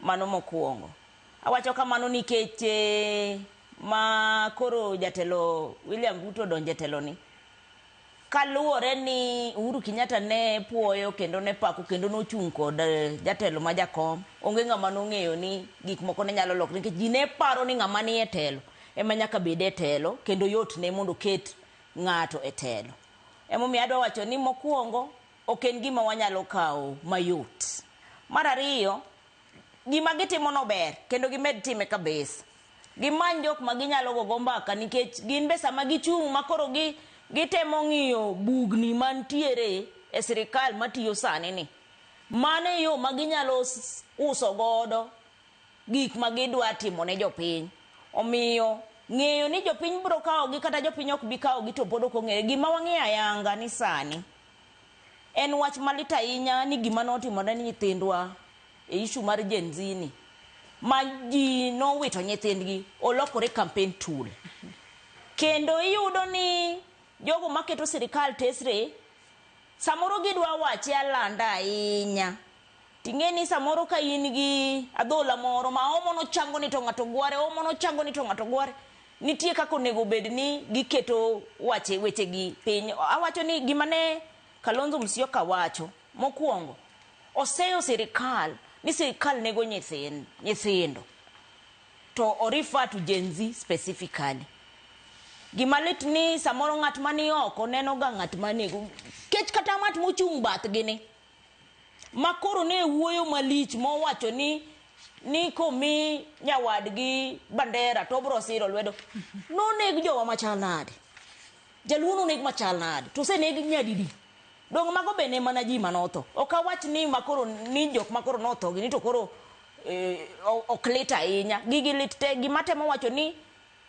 Mano mokwongo. Awacho kamano nikech ma koro jatelo William Ruto odonjo e telo ni, kaluwore ni Uhuru Kenyatta ne puoyo kendo ne pako kendo nochung' kod jatelo ma jakom, onge ng'ama nong'eyo ni gik moko ne nyalo lokre nikech ji ne paro ni ng'ama nie telo ema nyaka bed e telo kendo yot ne mondo oket ng'ato e telo. Emomiyo adwa wacho ni mokwongo ok en gima wanyalo kawo mayot. Mar ariyo, gima gitimo no ber kendo gimed time kabisa. Gimany jok ma ginyalo gogo mbaka nikech gin be sama gichung' ma koro gi gitemo ng'iyo bugni mantiere e sirikal matiyo sani ni. Mano e yo ma ginyalo uso godo gik ma gidwa timo ne jopiny. Omiyo ng'eyo ni jopiny biro kawogi kata jopiny ok bi kawogi to pod ok ong'ere. Gima wang'eyo ayanga ni sani en wach malit ahinya ni gima notimore ne nyithindwa e issue mar Gen Z ni ma ji nowito nyithindgi olokore campaign tool. Kendo iyudo ni jogo maketo sirikal tesre samoro gidwa wache alanda ahinya. Ting'e ni samoro ka in gi adhola moro ma omo nochango ni to ng'ato gware, omo nochango ni to ng'ato gware. Nitie kaka onego bed ni giketo wache weche gi piny. Awacho ni gima ne Kalonzo Musyoka wacho mokwongo, oseyo sirikal ni sirikal nego nyithindo to o refer to Gen Z specifically. Gima lit ni samoro ng'at mani oko neno ga ng'at manego kech kata ng'at mochung' bathgi ni ma koro ne wuoyo malich mowacho ni ni komi nyawadgi bandera to obro siro lwedo. Noneg jowa machal nade? Jaluo noneg machal nade? To oseneg nyadidi? Dong mago be ne mana ji manotho. Ok awach ni makoro ni jok makoro notho gi ni to koro ok lit ahinya. Gigi lit te. Gima temo wacho ni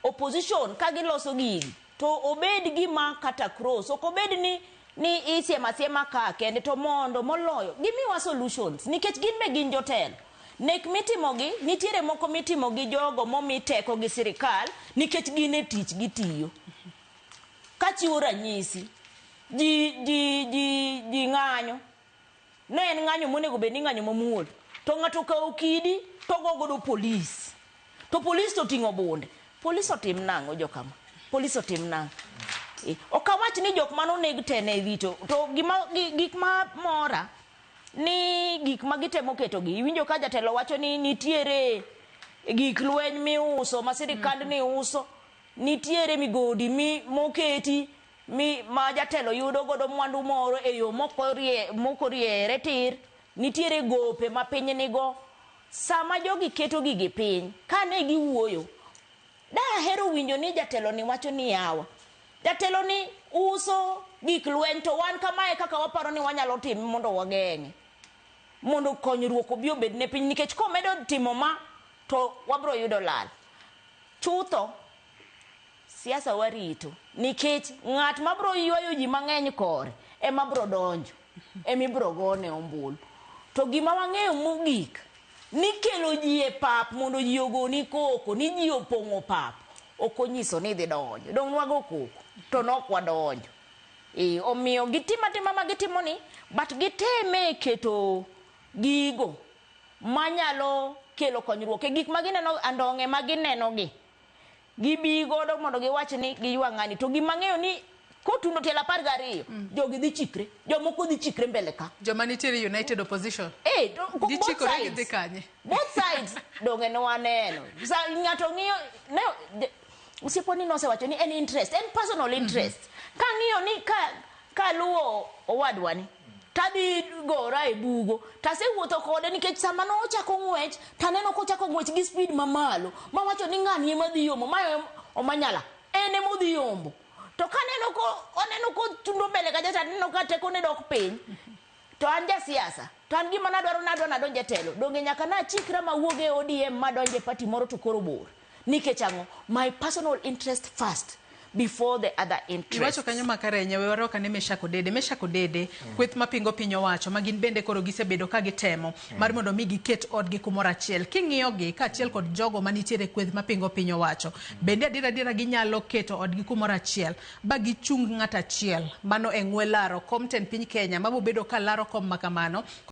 opposition ka giloso gigi to obed gima kata cross. Ok obed ni ni isiemo asiema ka kende to mondo moloyo gimiwa solutions nikech gin be gin jotelo. Nek mitimo gi nitiere moko mitimo gi jogo momi teko gi sirikal nikech gin e tich gitiyo. Kachiwo ranyisi, ji ji ji ji ng'anyo. Ne en ng'anyo monego bed ni ng'anyo mamuol. To ng'ato okawo kidi to ogo godo polis. To polis to oting'o bunde. Polis otim nang'o jokama? Polis otim nang'o? Eh, ok awach ni jok mane oneg te ne rito. To gima, gik ma mora ni gik ma gitemo keto gi. Iwinjo ka jatelo wacho ni nitiere gik lweny miuso ma sirikand ni uso. Nitiere migodi mi moketi mi ma jatelo yudo godo mwandu moro e yo mokoriere tir. Nitiere gope ma piny nigo. Sama jogi keto gigi piny, kane giwuoyo, dahero winjo ni jatelo ni wacho ni yawa, jatelo ni uso gik lweny to wan kamae kaka waparo ni wanyalo time mondo wageng'e. Mondo konyruok obi obed ne piny nikech komedo timo ma to wabro yudo lal. Chutho, siasa warito nikech ng'at mabro ywayo ji mang'eny kore ema bro donjo, ema ibro gone ombulu. To gima wang'eyo mogik, ni kelo ji e pap mondo ji ogoni koko, ni ji opong'o pap, ok onyiso ni idhi donjo. Dong' nwago koko, to nok wadonjo. E, omiyo gitimo atima ma gitimo ni, but giteme keto gigo manyalo kelo konyruok e gik ma gineno, andong'e ma gineno gi. Gibi godo mondo giwach ni giywa ng'ani. To gima ng'eyo ni kotundo tielo 12, jogi dhi chikre. Jomoko dhi chikre mbele ka. Joma nitiere United Opposition. Eh, to, both Gichikore sides. gidhi kanye? Both sides donge ne waneno. Sa ng'ato ng'iyo ne osiepwa ni nosewacho ni en interest, en personal interest. Kang'iyo ni ka kaluwo owadwa ni tadhi gora e bugo tasewuotho kode nikech sama nochako ng'wech taneno kochako ng'wech gi speed mamalo mawacho ni ng'ani ema dhi yombo ma Omanyala en ema odhi yombo to kaneno ko oneno kotundo mbele kacha taneno ka tekone dok piny to an jasiasa to an gima nadwaro nadwa nadonj e telo donge nyaka nachikra mawuog e ODM madonj e party moro to koro bor nikech ang'o my personal interest first before the other interests. Iwacho kanyo makare ahinya, we warwak ane Meshak Odede. Meshak Odede, kweth mapingo piny owacho ma gin bende koro gisebedo ka gitemo mar mondo mi giket odgi kumoro achiel. King'iyo gi kaachiel kod jogo manitiere kweth mapingo piny owacho, bende adier adiera ginyalo keto odgi kumoro achiel ba gichung ng'at achiel mano e ng'we laro kom tend piny Kenya mabo bedo ka laro kom makamano.